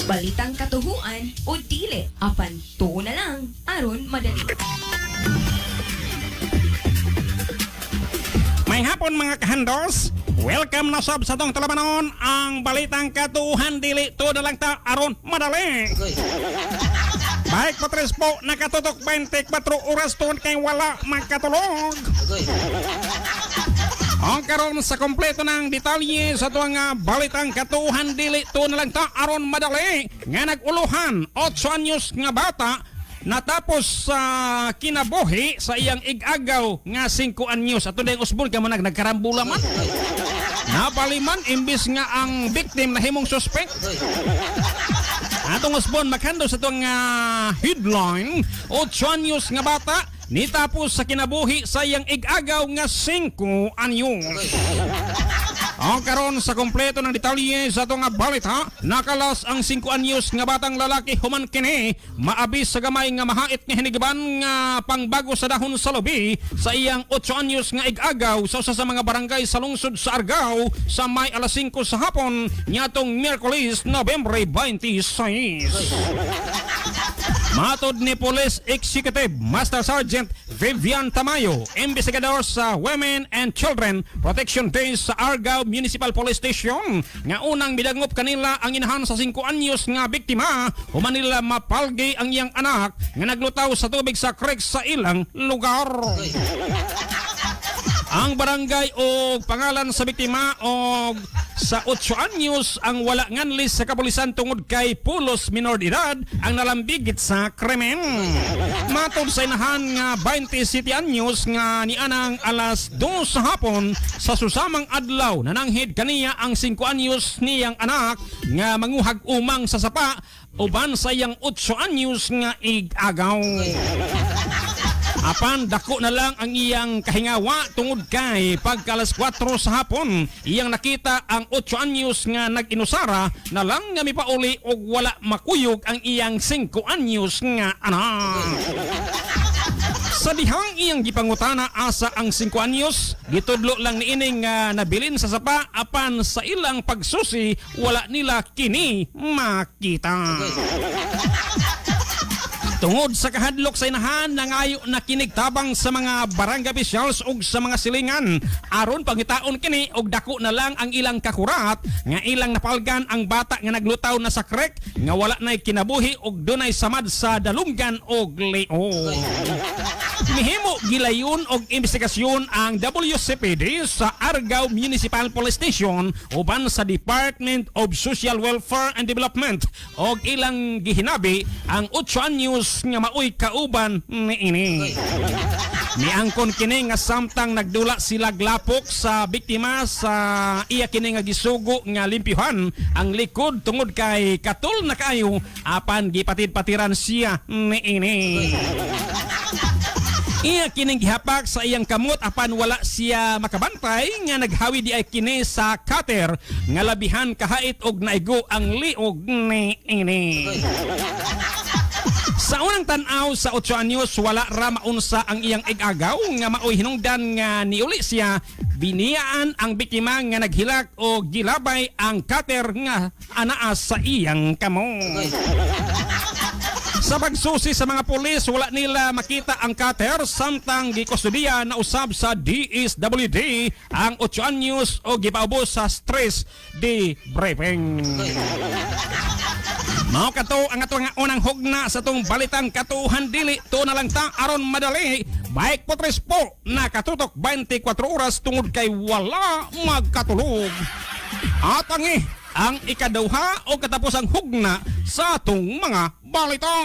Balitang katuhuan o dili, apan tuo na lang aron madali. May hapon, mga kahandos. Welcome na sab sa tong talabanon ang balitang katuhan dili to na lang ta aron madali. Bike Patres po, nakatutok 24 oras tuon kay wala magkatulog. Ang karon sa kompleto ng detalye sa tuwang balitang katuhan dili to na lang ta aron madali nga nag-uluhan 8 anyos nga bata natapos sa kinabuhi sa iyang igagaw nga 5 anyos. Ato na yung usbon kay mo nagkarambula man. Napaliman imbis nga ang victim na himong suspect. Atong usbon makando sa tuwang headline, 8 anyos nga bata nitapos sa kinabuhi sa iyang igagaw nga 5 anyos. Ang karon sa kompleto ng detalye sa atong balita, nakalas ang 5 anyos nga batang lalaki human kini maabis sa gamay nga mahait nga hinigiban nga pangbago sa dahon sa lubi sa iyang 8 anyos nga igagaw sa usa sa mga barangay sa lungsod sa Argao sa may alas 5 sa hapon niadtong Miyerkules, Nobyembre 26. Matod ni Police Executive Master Sergeant Vivian Tamayo, investigador sa Women and Children Protection Day sa Argao Municipal Police Station, nga unang midangop kanila ang inahan sa 5 anyos nga biktima human nila mapalgi ang iyang anak nga naglutaw sa tubig sa creek sa ilang lugar. Ang barangay o pangalan sa biktima og sa 8 anyos ang wala nganlis sa kapulisan tungod kay pulos minor de edad ang nalambigit sa krimen. Matod sa inahan nga 27 anyos nga nianang alas 2 sa hapon sa susamang adlaw nananghid kaniya ang 5 anyos niyang anak nga manguhag umang sa sapa uban sa iyang 8 anyos nga igagaw. Apan dako na lang ang iyang kahingawa tungod kay pagka alas 4 sa hapon iyang nakita ang 8 anyos nga nag-inusara na lang nga mipauli og wala makuyog ang iyang 5 anyos nga anak. Sa dihang iyang gipangutana asa ang 5 anyos, gitudlo lang niini nga nabilin sa sapa apan sa ilang pagsusi wala nila kini makita. Tungod sa kahadlok sa inahan, nangayo na kinigtabang sa mga barangay officials ug sa mga silingan aron pangitaon kini og dako na lang ang ilang kakurat nga ilang napalgan ang bata nga naglutaw na sa creek nga wala nay kinabuhi og dunay samad sa dalunggan og liog. Mihimo gilayon og investigasyon ang WCPD sa Argao Municipal Police Station uban sa Department of Social Welfare and Development og ilang gihinabi ang 8 anyos nga maoy kauban niini. Miangkon kini nga samtang nagdula sila glapok sa biktima sa iya kini nga gisugo nga limpyuhan ang likod tungod kay katul na kaayo apan gipatid-patiran siya niini. Iya kining gihapak sa iyang kamot apan wala siya makabantay nga naghawi di ay kini sa cutter nga labihan kahait og naigo ang liog niini. Sa unang tan-aw sa 8 anyos, wala ra maunsa ang iyang igagaw nga maoy hinungdan nga niuli siya biniyaan ang biktima nga naghilak o gilabay ang cutter nga anaa sa iyang kamot. Sa pagsusi sa mga pulis, wala nila makita ang cutter samtang gikustudiya na usab sa DSWD ang 8 anyos o gipaubos sa stress debriefing. Mao kato ang ato nga unang hugna sa tong balitang katuhan dili to na lang ta aron madali. Bike Potres po, nakatutok 24 oras tungod kay wala magkatulog. At ang ikaduha o katapos ang hugna sa atong mga balita.